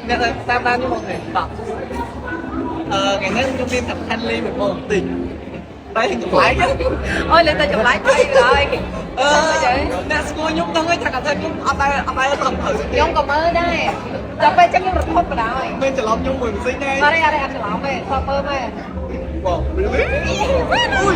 អ្នកតាមដានខ្ញុំមកទេបាទថ្ងៃនេះខ្ញុំមាន content លេងមួយបងបន្តិចតែចម្លែក អូយលេងតែចម្លែកទៅហើយ អឺអ្នកស្គាល់ខ្ញុំដឹងហើយថា content ខ្ញុំអត់ដែរត្រឹមត្រូវ ខ្ញុំក៏មើលដែរដល់ពេលចឹងខ្ញុំរត់ផុតបណ្ដោយ មានច្រឡំខ្ញុំមួយម៉ាស៊ីនដែរ អត់ទេអត់ទេអត់ច្រឡំទេថតមើលមែន បង really អូយ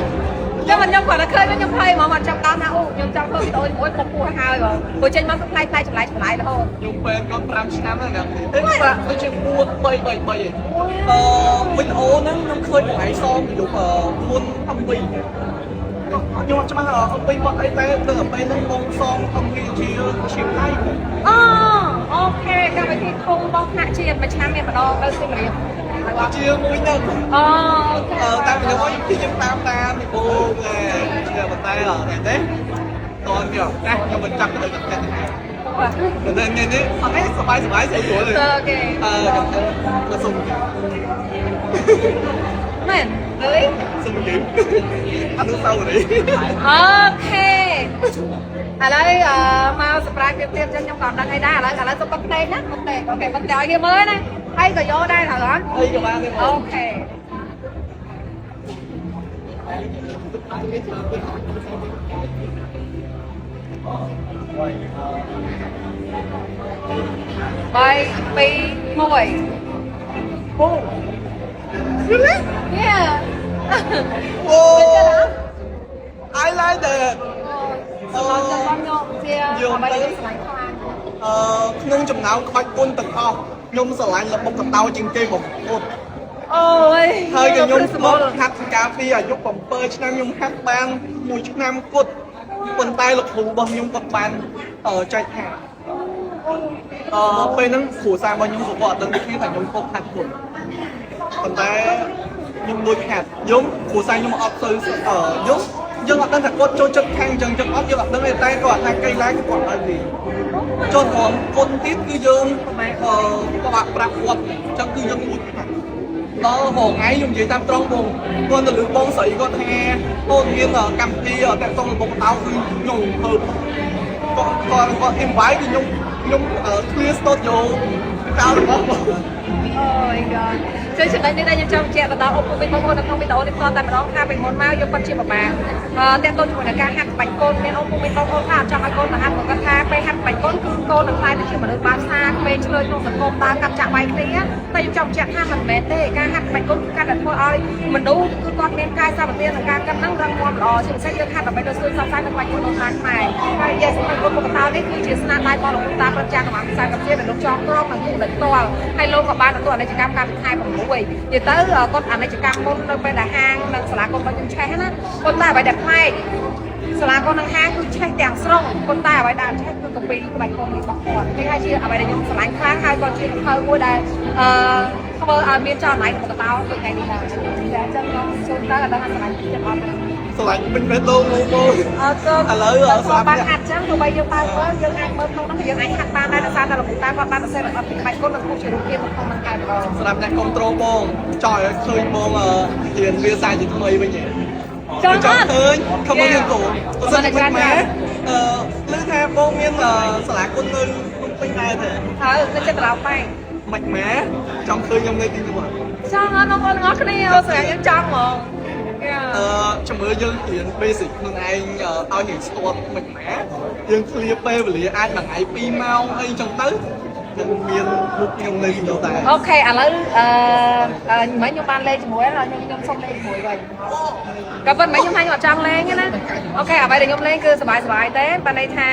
ចាំមិនខ្ញុំគាត់តែឃើញខ្ញុំភ័យហ្មងអត់ចាំដល់ថាអូខ្ញុំចង់ធ្វើវីដេអូជាមួយពុកពោះហើយបងព្រោះចេញមកគឺប្លែកប្លែកចម្លែកចម្លែករហូត ខ្ញុំពេលគាត់5ឆ្នាំហ្នឹងណាអេប្រាក់ដូចជា4 3 3 3ឯងអឺវីដេអូហ្នឹងខ្ញុំឃើញថ្ងៃសមយប់មុន MV ខ្ញុំអត់ច្បាស់ MV បាត់អីតែទៅពេលហ្នឹងបងសង MV ជាជាដៃ អូ OK កម្មវិធីធំរបស់ថ្នាក់ជាតិមួយឆ្នាំមានម្ដងនៅសៀមរាបហើយបង ជាមួយហ្នឹង អូ OK អឺតាមខ្ញុំមកខ្ញុំខ្ញុំតាមតាមពីបងជាប៉ុន្តែអត់ទេតនខ្ញុំណាខ្ញុំមិនចាប់ទៅតែតែតែថ្ងៃនេះអត់ទេសบายសบายស្រួលស្រួល OK អឺខ្ញុំទៅសុំ មែនអើយ សុំយឺអនុស្សាវរីយ៍ OK ឥឡូវអឺមក surprise ទៀតទៀតចឹងខ្ញុំក៏អត់ដឹងអីដែរឥឡូវឥឡូវសុំបិទភ្នែកណាបិទភ្នែក OK បិទឲ្យគេមើលណាហើយក៏យកដែរត្រូវអត់ អីក៏បានដែរ អូ បង ខេបីពីរមួយ អូ Really? Yeah. អូ I like that. សម្រាប់ចាំបងយកជាអ្វីដែលស្រឡាញ់ខ្លាំង អឺក្នុងចំណោមក្បាច់គុណទាំងអស់ខ្ញុំស្រឡាញ់ល្បុក្កតោជាងគេបំផុត អូយ ហើយក៏ខ្ញុំមកហាត់កាលពីអាយុ7ឆ្នាំខ្ញុំហាត់បានមួយឆ្នាំគត់ប៉ុន្តែលោកគ្រូរបស់ខ្ញុំគាត់បានចែកថាអឺពេលហ្នឹងគ្រូសារបស់ខ្ញុំក៏គាត់អត់ដឹងដូចគ្នាថាខ្ញុំពុកហាត់គុណប៉ុន្តែខ្ញុំលួចហាត់ខ្ញុំគ្រូសាខ្ញុំអត់ទៅអឺខ្ញុំយើងអត់ដឹងថាគាត់ចូលចិត្តខាងអញ្ចឹងចឹងអត់យើងអត់ដឹងទេតែគាត់ថាកីឡាគឺគាត់ឲ្យវាចុះត្រង់គុណទៀតគឺយើងអឺពិបាកប្រាប់គាត់អញ្ចឹងគឺយើងលួចហាត់ ដល់រហងៃខ្ញុំនិយាយតាមត្រង់បងគាត់ទៅលើបងស្រីគាត់ថាអូនមានកម្មវិធីតាក់ទងរបស់កតោគឺខ្ញុំធ្វើគាត់គាត់គាត់ invite គឺខ្ញុំខ្ញុំ clear studio កៅរបស់បង អូយ God ជួយចំណុចនេះដែរខ្ញុំចង់បញ្ជាក់ទៅដល់អ៊ំពូមីងបងប្អូននៅក្នុងវីដេអូនេះផ្ទាល់តែម្ដងថាពីមុនមកយកពិតជាពិបាកអឺតាក់ទងជាមួយនឹងការហាត់ក្បាច់កូនមានអ៊ំពូមីងបងប្អូនថាអត់ចង់ឲ្យកូនទៅហាត់គាត់ថាពេលហាត់ក្បាច់កូនគឺកូននឹងក្លាយទៅជាមនុស្សបាបសាក្មេងឆ្លើយក្នុងសង្គមដើរកាប់ចាក់វាយគ្នាតែខ្ញុំចង់បញ្ជាក់ថាមិនមែនទេការហាត់ក្បាច់កូនគឺការដែលធ្វើឲ្យមនុស្សគឺគាត់មានកាយសម្បទានិងការកិនហ្នឹងរឹងមាំល្អជាពិសេសយើងហាត់ដើម្បីលើស្ទួយសង្សារនៅក្បាច់កូនដូនតាខ្មែរហើយ yes ក្បាច់កូនពុកតោនេះគឺជាស្នាដៃរបស់លោកតាប្រជាកម្លាំងភាសាកម្ពុជាដែលលោកចងក្រងនិងគូដោយផ្ទាល់ហើយលោកក៏បានទទួលអនិច្ចកម្មកាលពីខែ6និយាយទៅគាត់អនិច្ចកម្មមុននៅពេលដែលហាងនិងសាលាកូនរបស់ខ្ញុំឆេះណាប៉ុន្តែអ្វីដែលប្លែកសាលាកូននឹងហាងគឺឆេះទាំងស្រុងប៉ុន្តែអ្វីដែលឆេះគឺកាពីក្បាច់កូននេះរបស់គាត់នេះហើយជាអ្វីដែលខ្ញុំស្រឡាញ់ខ្លាំងហើយក៏ជាសភៅមួយដែលអឺធ្វើឲ្យមានចលនារបស់កតោដូចថ្ងៃនេះដែរចាអញ្ចឹងខ្ញុំសូមទៅឲ្យដឹងថាស្រឡាញ់ចិត្តអត់ ស្រឡាញ់ពេញបេះដូងបងបង អត់ទៅ ឥឡូវ ស្រាប់បានហាត់ចឹងទោះបីយើងបើកមើលយើងអាចមើលក្នុងនោះយើងអាចហាត់បានដែរដោយសារតែលោកតាគាត់បានសរសេរអត់ពីក្បាច់គុណនិងគូជារូបភាពក្នុងនឹងតែម្ដង សម្រាប់អ្នកគ្រប់គ្រងបងចង់ឲ្យឃើញបងរៀនវាសាជាថ្មីវិញ ចង់ ច អត់ ង់ឃើញខមមិនយើងគោបើសិនជាមិនម៉ែអឺឮថាបងមានសាលាគុណនៅភ្នំពេញដែរទេ ហើយនៅចិត្តត្រឡប់បែង មិនម៉ែចង់ឃើញខ្ញុំនៅទីនោះ ចង់អត់បងប្អូនទាំងអស់គ្នាអូសម្រាប់យើងចង់ហ្មង អឺជំរឿយើងរៀន basic ខ្លួនឯងឲ្យយើងស្ទាត់មិនម៉ែយើង clear ពេលវេលាអាចមួយថ្ងៃ2ម៉ោងអីចឹងទៅនឹងមានមុខខ្ញុំនៅទីនោះដែរ OK ឥឡូវអឺមិញខ្ញុំបានលេងជាមួយហើយខ្ញុំខ្ញុំសុំលេងជាមួយវិញក៏ប៉ុន្តែខ្ញុំថាខ្ញុំអត់ចង់លេងទេណា OK អ្វីដែលខ្ញុំលេងគឺសប្បាយសប្បាយទេបានន័យថា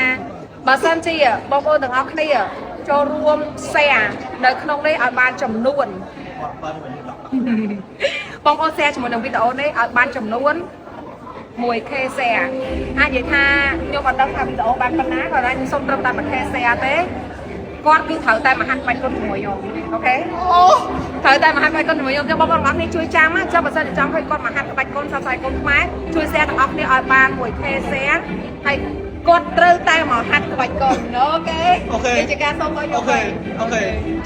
បើសិនជាបងប្អូនទាំងអស់គ្នាចូលរួម share នៅក្នុងនេះឲ្យបានចំនួន បងប្អូន share ជាមួយនឹងវីដេអូនេះឲ្យបានចំនួន 1K share អាចនិយាយថាខ្ញុំអត់ដឹងថាវីដេអូបានប៉ុណ្ណាក៏ដែរខ្ញុំសុំត្រឹមតែ 1K share ទេគាត់គឺត្រូវតែមហាត់បាច់គុណជាមួយខ្ញុំ OK អូ ត្រូវតែមហាត់បាច់គុណជាមួយខ្ញុំចឹងបងប្អូនទាំងអស់គ្នាជួយចាំណាចាំបើសិនជាចង់ឃើញគាត់មហាត់បាច់គុណសាប់សាយគុណខ្មែរជួយ share ទាំងអស់គ្នាឲ្យបាន 1K share ហើយគាត់ត្រូវតែមកហាត់ក្បាច់គុណ OK OK នេះជាការសូមឲ្យខ្ញុំ OK OK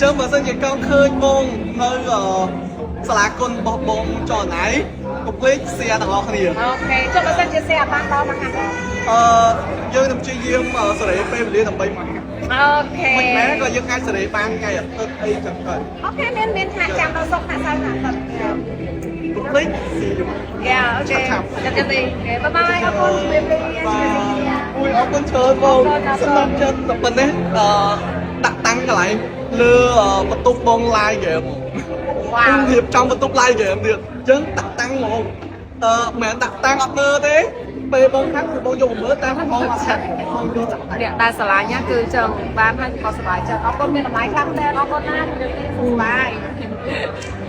ចឹងបើសិនជាកង់ឃើញបងនៅសាលាគុណរបស់បងចលណៃកុំភ្លេច share ទាំងអស់គ្នា OK ចុះបើសិនជា share បានដល់មកហាត់ អឺយើងនឹងព្យាយាមសេរីពេលវេលាដើម្បីមកហាត់ OK មិនមែនក៏យើងអាចសេរីបានថ្ងៃអាទិត្យអីចឹងទៅ OK មានមានហាក់ចាំដល់សុកហាក់សៅរ៍ហាក់អាទិត្យ កុំភ្លេច see you Yeah, OK. ឆាប់ ចាំចាំទី bye bye អរគុណជំរាបលា អូយអរគុណច្រើនបងសម្រាប់ចិត្តតែប៉ុណ្ណេះអឺដាក់តាំងកន្លែងលើបន្ទប់បង live game វ៉ាវ រៀបចំបន្ទប់ live game ទៀតអញ្ចឹងដាក់តាំងហ្មងអឺមិនមែនដាក់តាំងអត់មើលទេពេលបងហាត់គឺបងយកមកមើលតាមបងអត់ហាត់បងយកដាក់តាំង អ្នកដែលស្រឡាញ់ណាគឺចឹងបានហើយក៏សប្បាយចិត្តអរគុណមានតម្លៃខ្លាំងមែនអរគុណណាស់ជំរាបលាសុខសប្បាយ។